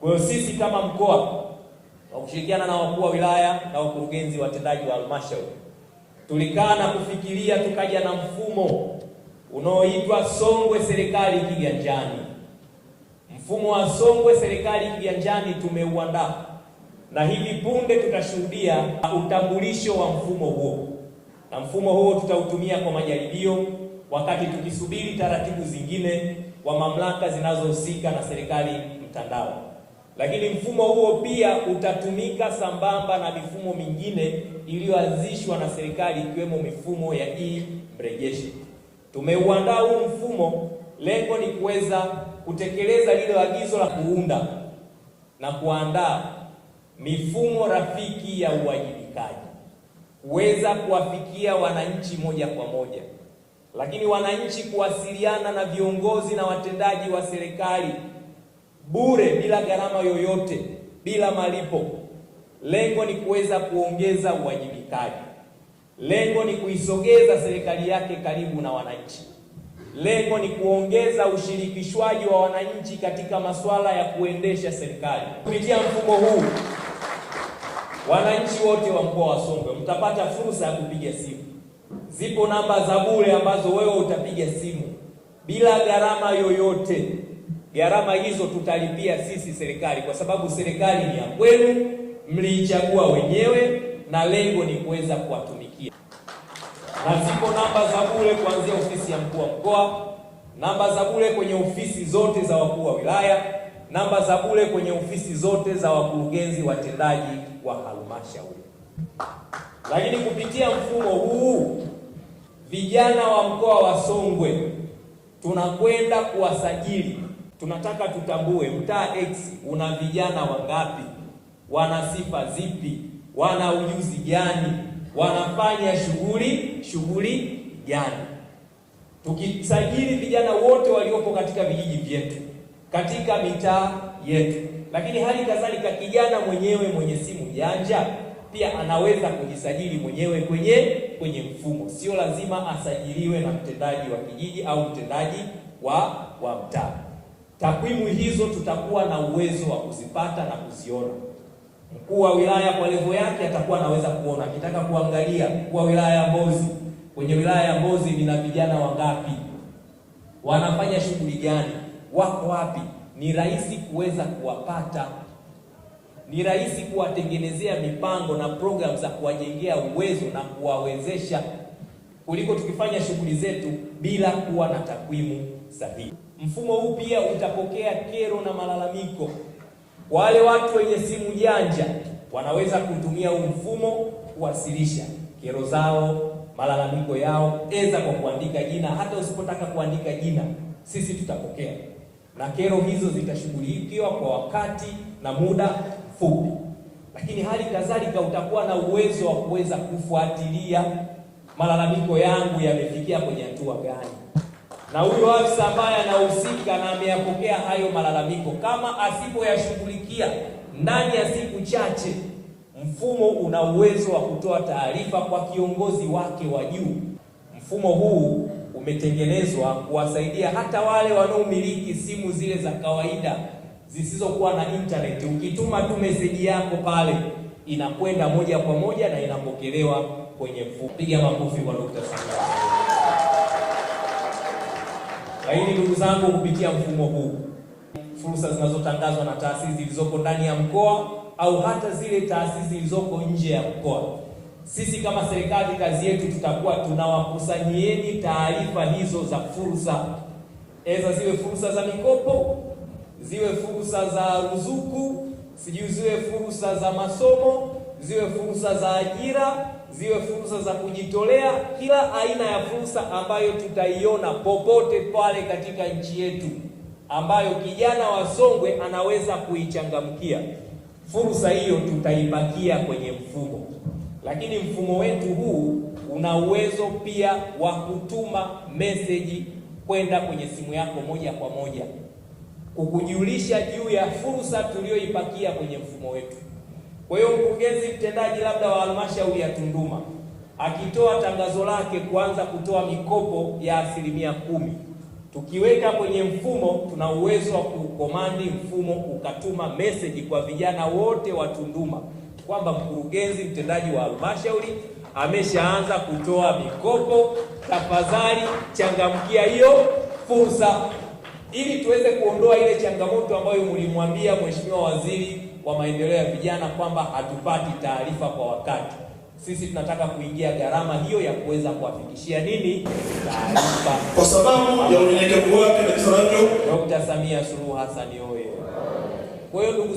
Kwa hiyo sisi kama mkoa kwa kushirikiana na wakuu wa wilaya na wakurugenzi watendaji wa halmashauri tulikaa na kufikiria, tukaja na mfumo unaoitwa Songwe Serikali Kiganjani. Mfumo wa Songwe Serikali Kiganjani tumeuandaa na hivi punde tutashuhudia utambulisho wa mfumo huo, na mfumo huo tutautumia kwa majaribio wakati tukisubiri taratibu zingine wa mamlaka zinazohusika na serikali mtandao. Lakini mfumo huo pia utatumika sambamba na mifumo mingine iliyoanzishwa na serikali ikiwemo mifumo ya e-mrejesho. Tumeuandaa huu mfumo, lengo ni kuweza kutekeleza lile agizo la kuunda na kuandaa mifumo rafiki ya uwajibikaji, kuweza kuwafikia wananchi moja kwa moja, lakini wananchi kuwasiliana na viongozi na watendaji wa serikali bure, bila gharama yoyote, bila malipo. Lengo ni kuweza kuongeza uwajibikaji. Lengo ni kuisogeza serikali yake karibu na wananchi. Lengo ni kuongeza ushirikishwaji wa wananchi katika masuala ya kuendesha serikali. Kupitia mfumo huu, wananchi wote wa mkoa wa Songwe mtapata fursa ya kupiga simu. Zipo namba za bure ambazo wewe utapiga simu bila gharama yoyote. Gharama hizo tutalipia sisi serikali, kwa sababu serikali ni ya kwenu, mliichagua wenyewe na lengo ni kuweza kuwatumikia. Na zipo namba za bure kuanzia ofisi ya mkuu wa mkoa, namba za bure kwenye ofisi zote za wakuu wa wilaya, namba za bure kwenye ofisi zote za wakurugenzi watendaji wa halmashauri. Lakini kupitia mfumo huu vijana wa mkoa wa Songwe tunakwenda kuwasajili. Tunataka tutambue mtaa X una vijana wangapi, wana sifa zipi, wana ujuzi gani, wanafanya shughuli gani. Tukisajili vijana wote waliopo katika vijiji vyetu, katika mitaa yetu, lakini hali kadhalika kijana mwenyewe mwenye simu janja pia anaweza kujisajili mwenyewe kwenye mfumo. Sio lazima asajiliwe na mtendaji wa kijiji au mtendaji wa mtaa. Takwimu hizo tutakuwa na uwezo wa kuzipata na kuziona. Mkuu wa wilaya kwa levo yake atakuwa anaweza kuona, akitaka kuangalia mkuu wa wilaya ya Mbozi, kwenye wilaya ya Mbozi nina vijana wangapi, wanafanya shughuli gani, wako wapi, ni rahisi kuweza kuwapata, ni rahisi kuwatengenezea mipango na programu za kuwajengea uwezo na kuwawezesha kuliko tukifanya shughuli zetu bila kuwa na takwimu sahihi. Mfumo huu pia utapokea kero na malalamiko. Wale watu wenye simu janja wanaweza kutumia huu mfumo kuwasilisha kero zao, malalamiko yao, eza kwa kuandika jina. Hata usipotaka kuandika jina, sisi tutapokea na kero hizo zitashughulikiwa kwa wakati na muda mfupi. Lakini hali kadhalika utakuwa na uwezo wa kuweza kufuatilia malalamiko yangu yamefikia kwenye hatua gani, na huyo afisa ambaye anahusika na ameyapokea hayo malalamiko, kama asipoyashughulikia ndani ya siku chache, mfumo una uwezo wa kutoa taarifa kwa kiongozi wake wa juu. Mfumo huu umetengenezwa kuwasaidia hata wale wanaomiliki simu zile za kawaida zisizokuwa na internet. Ukituma tu meseji yako pale inakwenda moja kwa moja na inapokelewa kwenye mfumo. Piga makofi kwa Dr. Samia. Lakini ndugu zangu, kupitia mfumo huu, fursa zinazotangazwa na taasisi zilizoko ndani ya mkoa au hata zile taasisi zilizoko nje ya mkoa, sisi kama serikali, kazi yetu tutakuwa tunawakusanyieni taarifa hizo za fursa, eza ziwe fursa za mikopo, ziwe fursa za ruzuku, sijui ziwe fursa za masomo, ziwe fursa za ajira, ziwe fursa za kujitolea, kila aina ya fursa ambayo tutaiona popote pale katika nchi yetu ambayo kijana wa Songwe anaweza kuichangamkia, fursa hiyo tutaipakia kwenye mfumo. Lakini mfumo wetu huu una uwezo pia wa kutuma meseji kwenda kwenye simu yako moja kwa moja kukujulisha juu ya fursa tuliyoipakia kwenye mfumo wetu. Kwa hiyo mkurugenzi mtendaji labda wa halmashauri ya Tunduma akitoa tangazo lake kuanza kutoa mikopo ya 10%, Tukiweka kwenye mfumo, tuna uwezo wa kukomandi mfumo ukatuma message kwa vijana wote wa Tunduma kwamba mkurugenzi mtendaji wa halmashauri ameshaanza kutoa mikopo, tafadhali changamkia hiyo fursa, ili tuweze kuondoa ile changamoto ambayo mlimwambia Mheshimiwa Waziri wa Maendeleo ya Vijana kwamba hatupati taarifa kwa wakati. Sisi tunataka kuingia gharama hiyo ya kuweza kuwafikishia nini taarifa, kwa sababu ya unyenyekevu wake na jinsi anavyo. Dr. Samia Suluhu Hassan oye! Kwa hiyo ndugu